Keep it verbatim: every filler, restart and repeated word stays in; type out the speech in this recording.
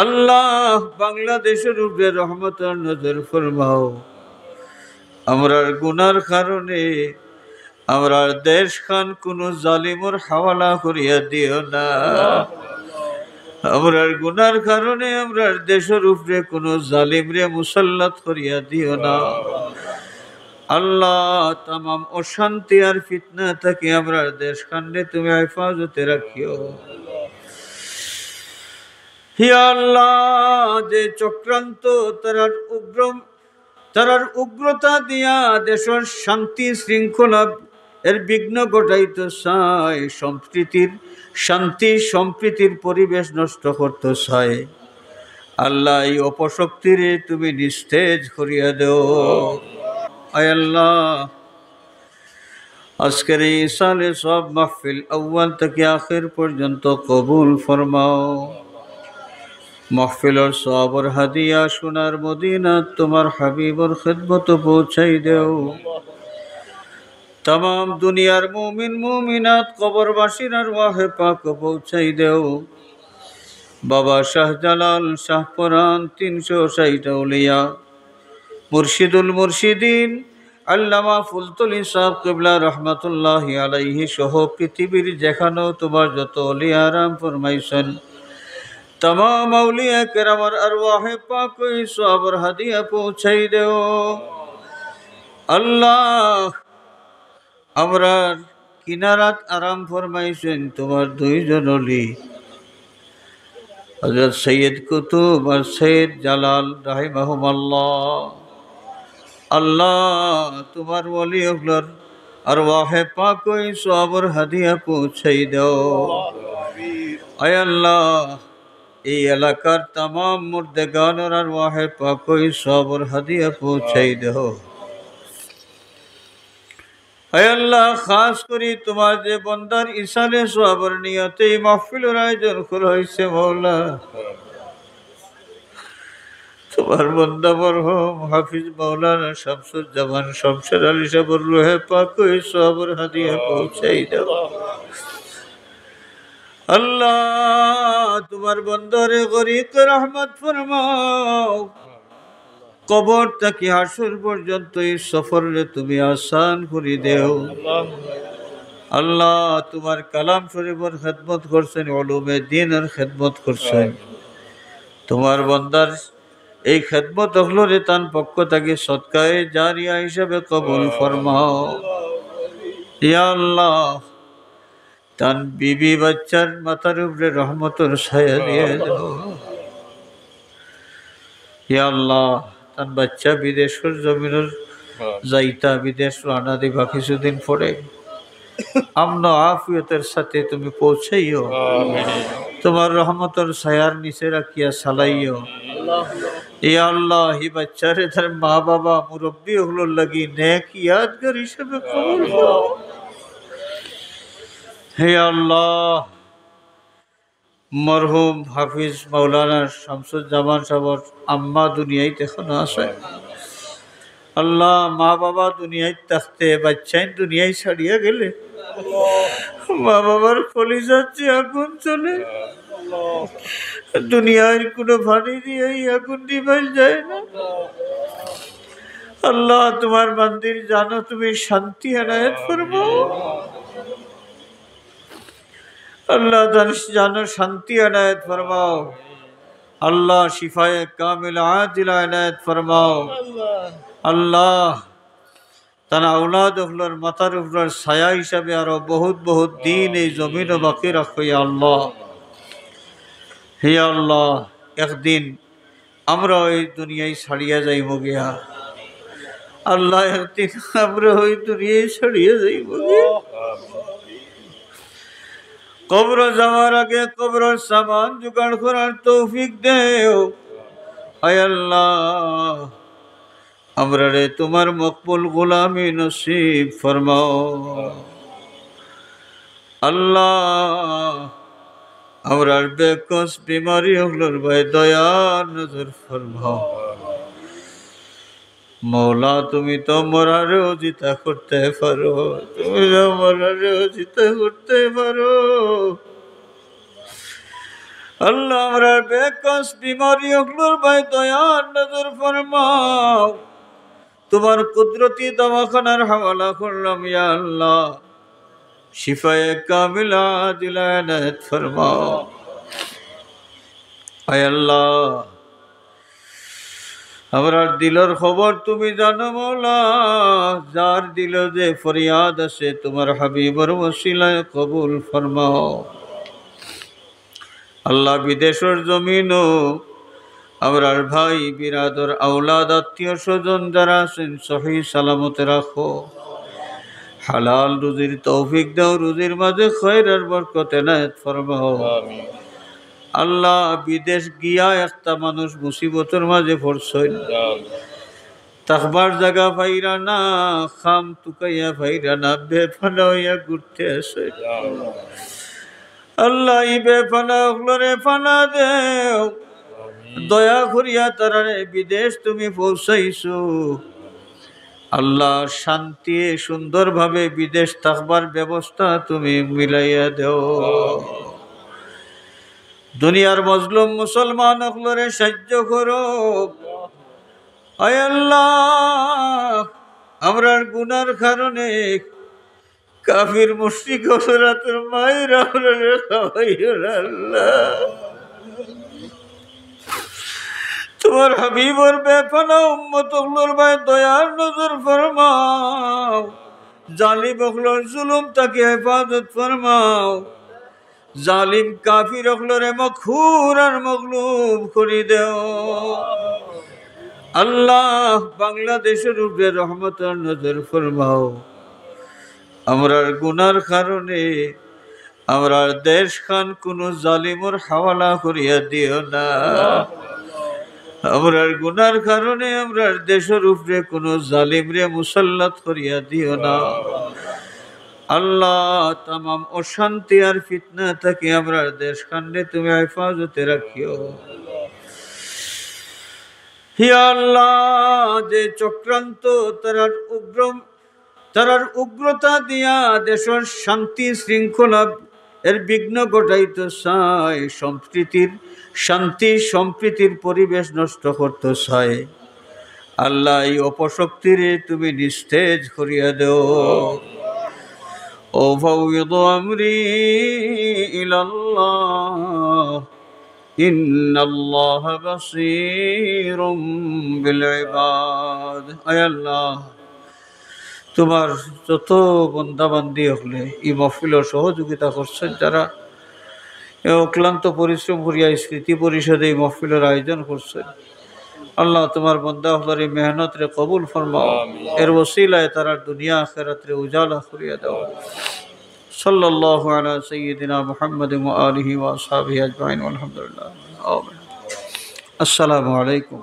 আল্লাহ, বাংলাদেশর উপরে রহমতর নজর ফরমাও। আমরার গুনার কারণে আমরার দেশখান কুনু জালিমর হাওয়ালা করিয়া দিও না। আমরার গুনার কারণে আমরার দেশর উপরে কুনু জালিমরে মুসাল্লাত করিয়া দিও না। আল্লাহ, তামাম অশান্তি আর ফিতনা থাকি আমরার দেশখানরে তুমি হেফাজতে রাখিও। হে আল্লাহ, যে চক্রান্ত তারার উগ্র, তারার উগ্রতা দিয়া দেশর শান্তি শৃঙ্খলা এর বিঘ্ন ঘটাইতে চায়, সম্প্রীতির, শান্তি সম্প্রীতির পরিবেশ নষ্ট করতে চায়, আল্লাহ, এই অপশক্তিরে তুমি নিস্তেজ করিয়া দেও। আয় আল্লাহ, আজকের এই ইসালে সওয়াব মাহফিল আউয়াল থাকি আখের পর্যন্ত কবুল ফরমাও। মাহফিলর সওয়াবর হাদিয়া সোনার মদিনাত তোমার হাবিবর খেদমত পৌঁছাই দেও। তামাম দুনিয়ার মুমিন মুমিনাত কবরবাসীর আরওয়াহে পাক পৌঁছাই দেও। বাবা শাহজালাল, শাহপরান, তিনশো ষাইট আউলিয়া, মুর্শিদুল মুর্শিদিন আল্লামা ফুলতলি সাহেব কিবলা রহমতুল্লাহি আলাইহি সহ পৃথিবীর যেখানো তোমার যত অলি আরাম ফরমাইছেন, তামাম আউলিয়া কেরামর আরওয়াহে পাক ওই সওয়াবর হাদিয়া পৌঁছাই দেও। আল্লাহ, আমরার কিনারাত আরাম ফরমাইছেন তোমার দুইজন অলি, হযরত সৈয়দ কুতুব আর সৈয়দ জালাল রাহিমাহুমাল্লাহ। আল্লাহ, তোমার ওলি অকলর আরওয়াহে পাক ওই সওয়াবর হাদিয়া পৌঁছাই দাও। আয় আল্লাহ, এই এলাকার তামাম মুর্দেগানর আরওয়াহে পাক ওই সওয়াবর হাদিয়া পৌঁছাই দাও। আয় আল্লাহ, খাস করি তোমার যে বন্দার ইসালে সওয়াবর নিয়তে এই মাহফিলর আয়োজন করা হইছে, মাওলা, তোমার বন্দা মরহুম হাফিজ মাওলানা শামসুজ্জামান শমশের আলী সাহেবর রুহে পাক ওই সওয়াবর হাদিয়া পৌঁছাই দাও। আল্লাহ, তোমার বন্দারে গরিক রহমত ফরমাও। কবর থাকি হাসর পর্যন্ত এই সফররে তুমি আসান করি দেও। আল্লাহ, তোমার কালাম শরীফর খেদমত করছেন, উলুমে দ্বীনর খেদমত করছেন। তোমার বন্দার এই খেদমত অকলরে তান পক্ষ থাকি সদকায়ে জারিয়া হিসাবে কবুল ফরমাও। ইয়া আল্লাহ, তান বিবি বাচ্চার মাথার উপরে রহমতর ছায়া দিয়া দাও। ইয়া আল্লাহ, তান বাচ্চা বিদেশর জমিনর যাইতা, বিদেশ রওয়ানা দিবা কিছুদিন পরে। আমন আফিয়তর সাথে তুমি পৌঁছাইও। তোমার রহমতর ছায়ার নিচে রাখিয়া চালাইও। ইয়া আল্লাহ, হি বাচ্চারে তার মা বাবা মুরব্বি অকলর লাগি নেক ইয়াদগার হিসাবে কবুল করো। হে আল্লাহ, মরহুম হাফিজ মাওলানা শামসুজ্জামান সাহেবর আম্মা দুনিয়াইত এখনো আছে। আল্লাহ, মা বাবা দুনিয়াইত থাকতে বাচ্চাইন দুনিয়াই ছাড়িয়া গেলে, মা বাবার কলিজাত যে আগুন চলে, দুনিয়ার কোনো পানি দিয়া এই আগুন নিভাইল যায় না। আল্লাহ, তোমার বান্দির জানো তুমি শান্তি এনায়েত ফরমাও। আল্লাহ, তার জানো শান্তি এনায়েত ফরমাও। আল্লাহ, শিফায়ে কামিল আজিলা এনায়েত ফরমাও। আল্লাহ, তার আওলাদ অকলর মাথার উপর ছায়া হিসাবে আরো বহুত বহুত দিন এই জমিনো বাকি রাখো, ইয়া আল্লাহ। হে আল্লাহ, একদিন আমরা ওই দুনিয়াই ছাড়িয়া যাইব গিয়া। আল্লাহ, একদিন আমরা ওই দুনিয়াই ছাড়িয়া যাইব গিয়া। কবর যাওয়ার আগে কবরর সামান জোগাড় করার তৌফিক দেও। আয় আল্লাহ, আমরারে তোমার মকবুল গোলামি নসিব ফরমাও। আল্লাহ, আমরার বেকস বিমারি অকলর বায় দয়ার নজর ফরমাও। মৌলা, তুমি তো মরারেও জিতা করতে পারো, তুমি তো মরারেও জিতা করতে পারো। আল্লাহ, আমরার বেকস বিমারি অকলর বায় দয়ার নজর ফরমাও। তুমার কুদরতি দাওয়াখানার হাওয়ালা করলাম, ইয়া আল্লাহ, শিফায়ে কামিলা আজিলা এনায়েত ফরমাও। আয় আল্লাহ, আমরার দিলর খবর তুমি জানো মওলা, যার দিলো যে ফরিয়াদ আছে তুমার হাবিবর ওসিলায় কবুল ফরমাও। আল্লাহ, বিদেশর জমিনো আমরার ভাই বিরাদর আওলাদ আত্মীয় স্বজন যারা আছেন সহি সালামতে রাখো। হালাল রুজির তৌফিক দাও, রুজির মাঝে খয়র আর বরকত এনায়েত ফরমাও। আল্লাহ, বিদেশ গিয়া একটা মানুষ মুসিবতর মাঝে পড়ছইন, থাকবার জাগা পাইরা না, খাম তুকাইয়া পাইরা না, বেপানা অইয়া ঘুরতে আছে। আল্লাহ, ই বেপানা অকলরে পানা দেও। দয়া করিয়া তারারে বিদেশ তুমি পৌঁছাইছো। আল্লাহ, শান্তি সুন্দরভাবে বিদেশ থাকবার ব্যবস্থা তুমি মিলাইয়া দেও। দুনিয়ার মজলুম মুসলমান অকলরে সাহায্য করো। আয় আল্লাহ, আমরার গুনার কারণে কাফির মুশরিক অকলর আতর মাইর আমরারে খাওয়াইও না আল্লাহ। তুমার হাবিবর বেপানা উম্মত অকলর বায় দয়ার নজর ফরমাও। জালিম অকলর জুলুম থাকি হেফাজত ফরমাও। জালিম কাফির অকলরে মকহুর আর মগলুব করি দেও। আল্লাহ, বাংলাদেশর উপরে রহমতর নজর ফরমাও। আমরার গুনার কারণে আমরার দেশখান কুনু জালিমর হাওয়ালা করিয়া দিও না। আমরার গুনার কারণে আমরার দেশর উপরে কুনু জালিমরে মুসাল্লাত করিয়া দিও না। আল্লাহ, তামাম অশান্তি আর ফিতনা থাকি আমরার দেশখানরে তুমি হেফাজতে রাখিও। হে আল্লাহ, যে চক্রান্ত তারার উগ্র, তারার উগ্রতা দিয়া দেশর শান্তি শৃঙ্খলা এর বিঘ্ন ঘটাইতে চায়, সম্প্রীতির, শান্তি সম্প্রীতির পরিবেশ নষ্ট করতে চায়, আল্লাহ, এই অপশক্তিরে তুমি নিস্তেজ করিয়া দেও। أفوض أمري إلى الله إن الله بصير بالعباد। আয় আল্লাহ, তুমার যত বন্দা বান্দি অকলে ই মহফিলর সহযোগিতা করছইন, যারা এ অক্লান্ত পরিশ্রম করিয়া এই স্মৃতি পরিষদে এই মহফিলর আয়োজন করছইন, আল্লাহ, তুমার বন্দা অকলর এই মেহনতরে কবুল ফরমাও। আমিন। এর ওসিলায় তারার দুনিয়া আখিরাতরে উজালা করিয়া দেও। صلى الله على سيدنا محمد وآله وأصحابه أجمعين والحمد لله. آمين. السلام عليكم.